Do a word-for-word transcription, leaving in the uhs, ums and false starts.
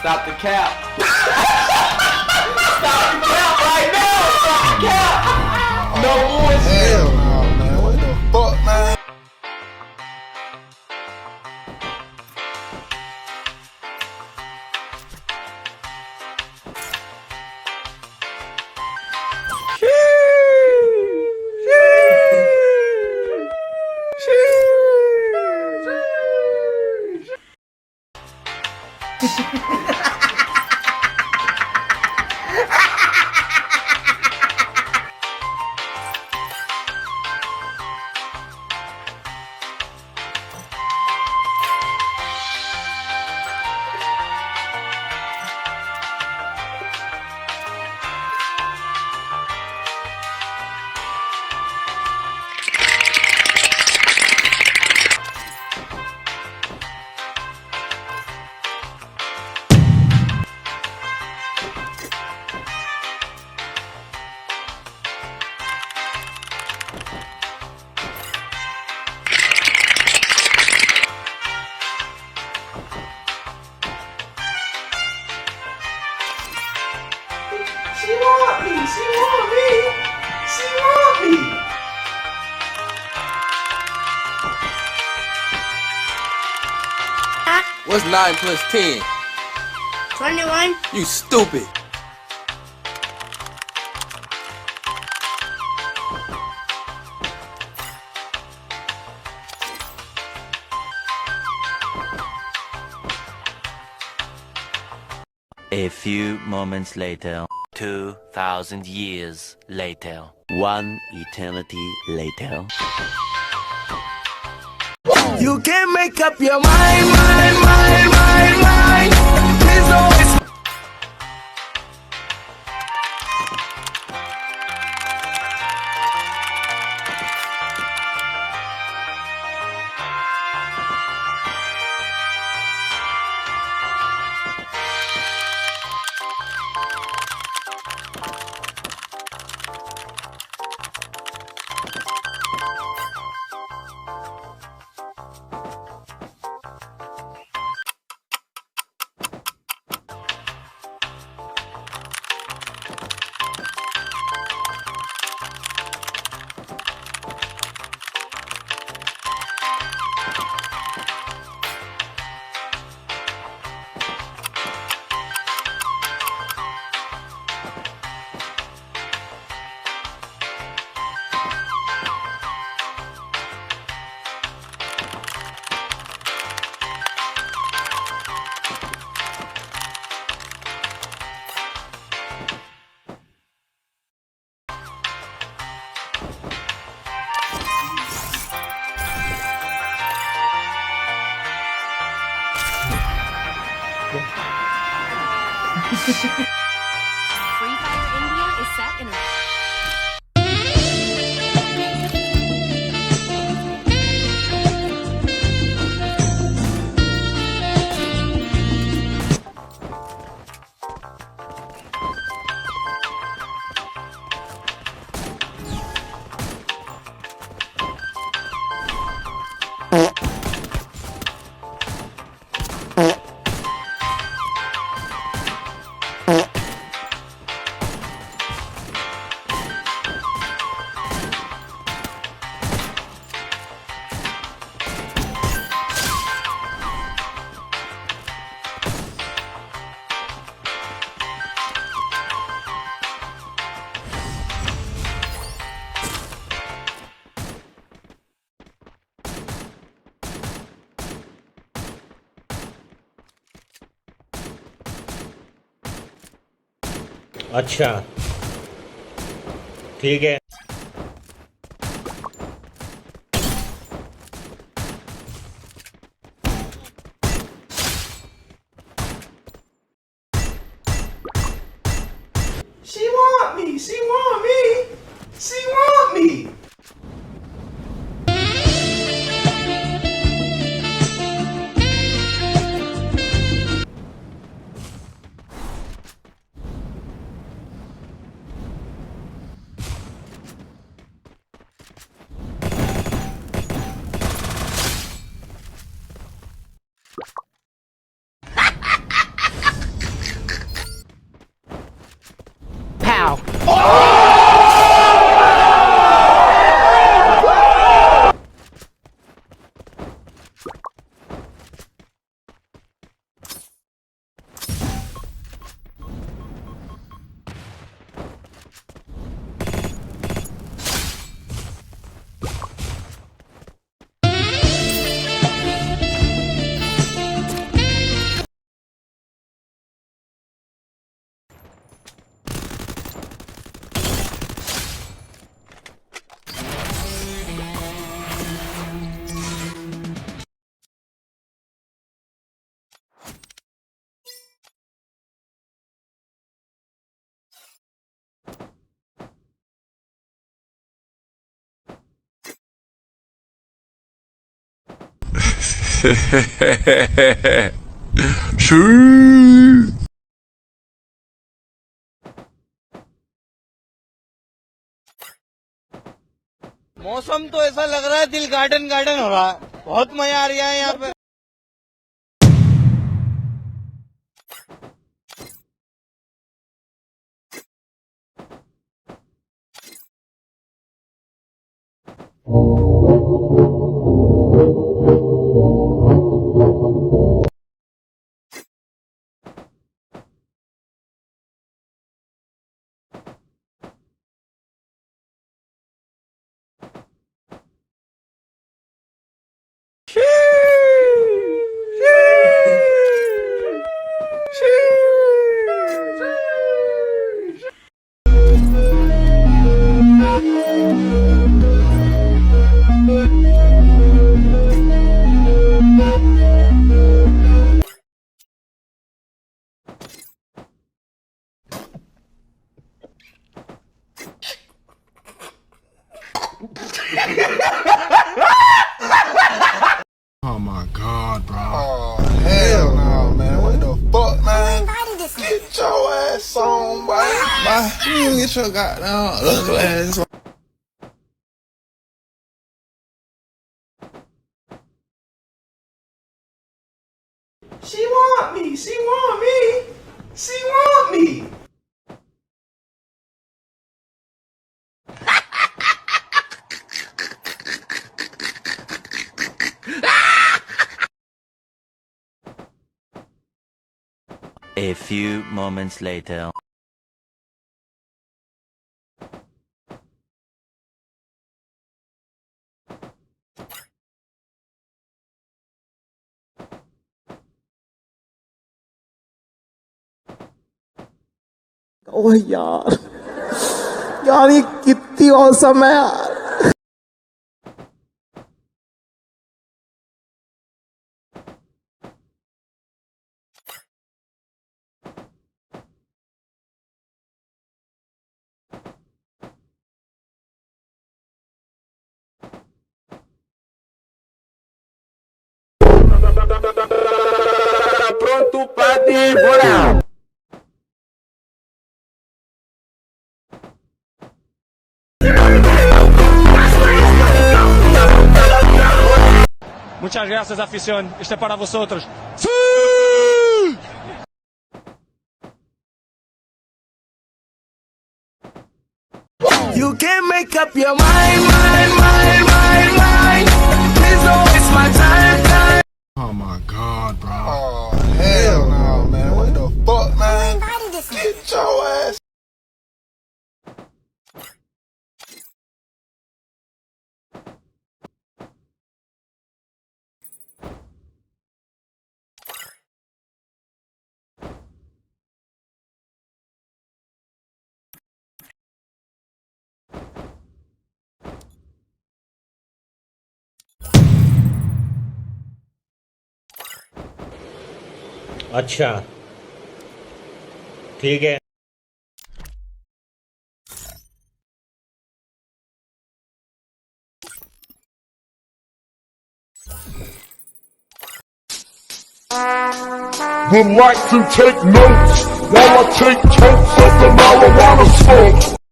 Stop the cap. Stop the cap right now. Stop the cap. No bullshit. Hell no, man. What the fuck, man? She want me, she want me, she want me. What's nine plus ten? Twenty-one. You stupid. A few moments later. Two thousand years later. One eternity later. You can make up your mind, mind, mind, mind, mind. Please always. Free Fire India is set in a अच्छा, ठीक है। She want me, she want me, she want me. Shoo. मौसम तो ऐसा लग रहा है, दिल गार्डन गार्डन हो रहा है। बहुत मजा आ रहा है यहाँ पे। Oh my God, bro. Oh, hell no, man. What the fuck, man? Get your ass on, boy. Boy, you get your goddamn ugly ass on. She want me. She want me. She want me. A few moments later. Oh यार, यार ये कितनी औसम है यार। Pronto pra devorar. Muchas gracias, afición. Este es para vosotros. ¡Sí! You can make up your mind, mind, mind, mind, mind. Please don't waste my time, time. Oh my God, bro. Oh, hell no, man. What the fuck, man? Get your ass. अच्छा, ठीक है। Would like to take notes while I take totes of the marijuana smoke.